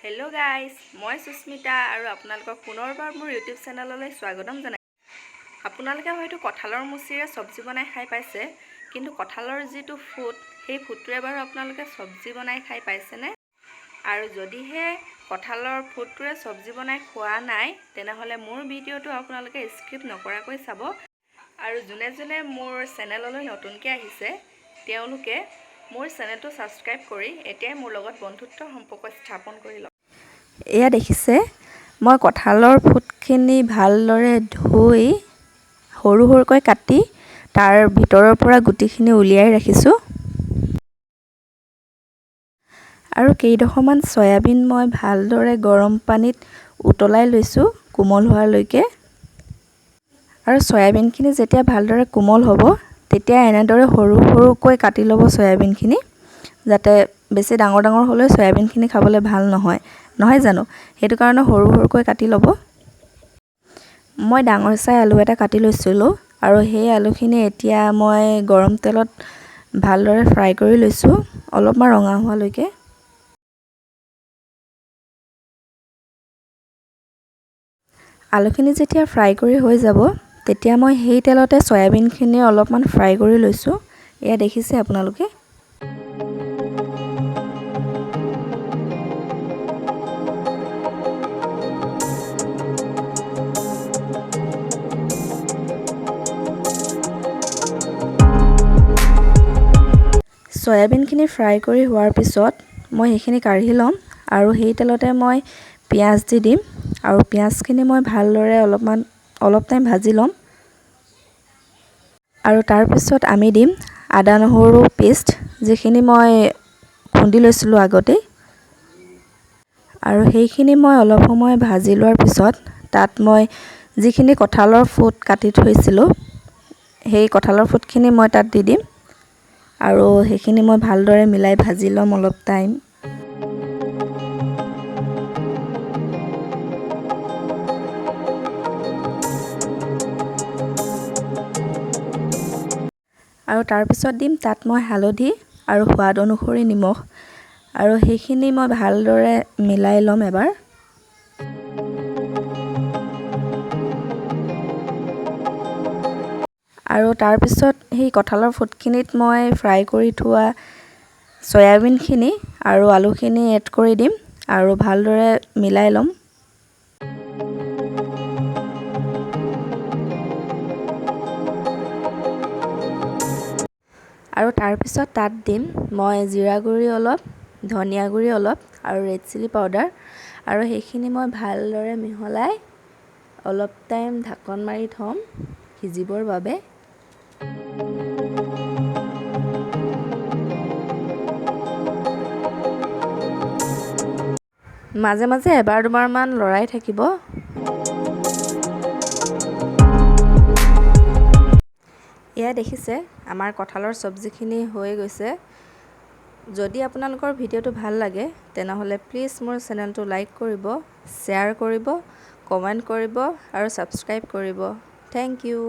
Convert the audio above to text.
Hello' guys, মই সুস্মিতা আৰু আপোনালোকক পুনৰবাৰ মোৰ ইউটিউব চেনেললৈ স্বাগতম জনাই। আপোনালোকে হয়তো কঁঠালৰ মুচিৰে চব্জি বনাই খাই পাইছে, কিন্তু কঁঠালৰ যিটো ফুট, সেই ফুটটোৰে বাৰু আপোনালোকে চব্জি বনাই খাই পাইছেনে? আৰু যদিহে কঁঠালৰ ফুটটোৰে চব্জি বনাই খোৱা নাই, তেনেহ'লে মোৰ ভিডিঅ'টো আপোনালোকে স্কিপ নকৰাকৈ চাব। আৰু যোনে যোনে মোৰ চেনেললৈ নতুনকৈ আহিছে, তেওঁলোকে মোৰ চেনেলটো ছাবস্ক্ৰাইব কৰি এতিয়াই মোৰ লগত বন্ধুত্বৰ সম্পৰ্ক স্থাপন কৰি লওক। এয়া দেখিছে, মই কঁঠালৰ ফুটখিনি ভালদৰে ধুই সৰু সৰুকৈ কাটি তাৰ ভিতৰৰ পৰা গুটিখিনি উলিয়াই ৰাখিছোঁ। আৰু কেইডোখৰমান চয়াবিন মই ভালদৰে গৰম পানীত উতলাই লৈছোঁ কোমল হোৱালৈকে। আৰু চয়াবিনখিনি যেতিয়া ভালদৰে কোমল হ'ব, তেতিয়া এনেদৰে সৰু সৰুকৈ কাটি ল'ব চয়াবিনখিনি, যাতে বেছি ডাঙৰ ডাঙৰ হ'লেও চয়াবিনখিনি খাবলৈ ভাল নহয়, নহয় জানো? সেইটো কাৰণে সৰু সৰুকৈ কাটি ল'ব। মই ডাঙৰ চাই আলু এটা কাটি লৈছিলোঁ আৰু সেই আলুখিনি এতিয়া মই গৰম তেলত ভালদৰে ফ্ৰাই কৰি লৈছোঁ অলপমান ৰঙা হোৱালৈকে। আলুখিনি যেতিয়া ফ্ৰাই কৰি হৈ যাব, তেতিয়া মই সেই তেলতে চয়াবিনখিনি অলপমান ফ্ৰাই কৰি লৈছোঁ। এয়া দেখিছে আপোনালোকে। চয়াবিনখিনি ফ্ৰাই কৰি হোৱাৰ পিছত মই সেইখিনি কাঢ়ি ল'ম আৰু সেই তেলতে মই পিঁয়াজ দি দিম আৰু পিঁয়াজখিনি মই ভালদৰে অলপ টাইম ভাজি ল'ম। আৰু তাৰপিছত আমি দিম আদা নহৰু পেষ্ট, যিখিনি মই খুন্দি লৈছিলোঁ আগতেই। আৰু সেইখিনি মই অলপ সময় ভাজি লোৱাৰ পিছত তাত মই যিখিনি কঁঠালৰ ফুট কাটি থৈছিলোঁ, সেই কঁঠালৰ ফুটখিনি মই তাত দি দিম আৰু সেইখিনি মই ভালদৰে মিলাই ভাজি ল'ম অলপ টাইম। আৰু তাৰপিছত দিম তাত মই হালধি আৰু সোৱাদ অনুসৰি নিমখ আৰু সেইখিনি মই ভালদৰে মিলাই ল'ম এবাৰ। আৰু তাৰপিছত সেই কঁঠালৰ ফুটখিনিত মই ফ্ৰাই কৰি থোৱা চয়াবিনখিনি আৰু আলুখিনি এড কৰি দিম আৰু ভালদৰে মিলাই ল'ম। আৰু তাৰপিছত তাত দিম মই জিৰা গুড়ি অলপ, ধনিয়া গুড়ি অলপ আৰু ৰেড চিলি পাউডাৰ আৰু সেইখিনি মই ভালদৰে মিহলাই অলপ টাইম ঢাকন মাৰি থ'ম সিজিবৰ বাবে। মাজে মাজে এবাৰ দুবাৰমান লৰাই থাকিব। এয়া দেখিছে, আমাৰ কঁঠালৰ চব্জিখিনি হৈ গৈছে। যদি আপোনালোকৰ ভিডিঅ'টো ভাল লাগে, তেনেহ'লে প্লিজ মোৰ চেনেলটো লাইক কৰিব, শ্বেয়াৰ কৰিব, কমেণ্ট কৰিব আৰু ছাবস্ক্ৰাইব কৰিব। Thank you.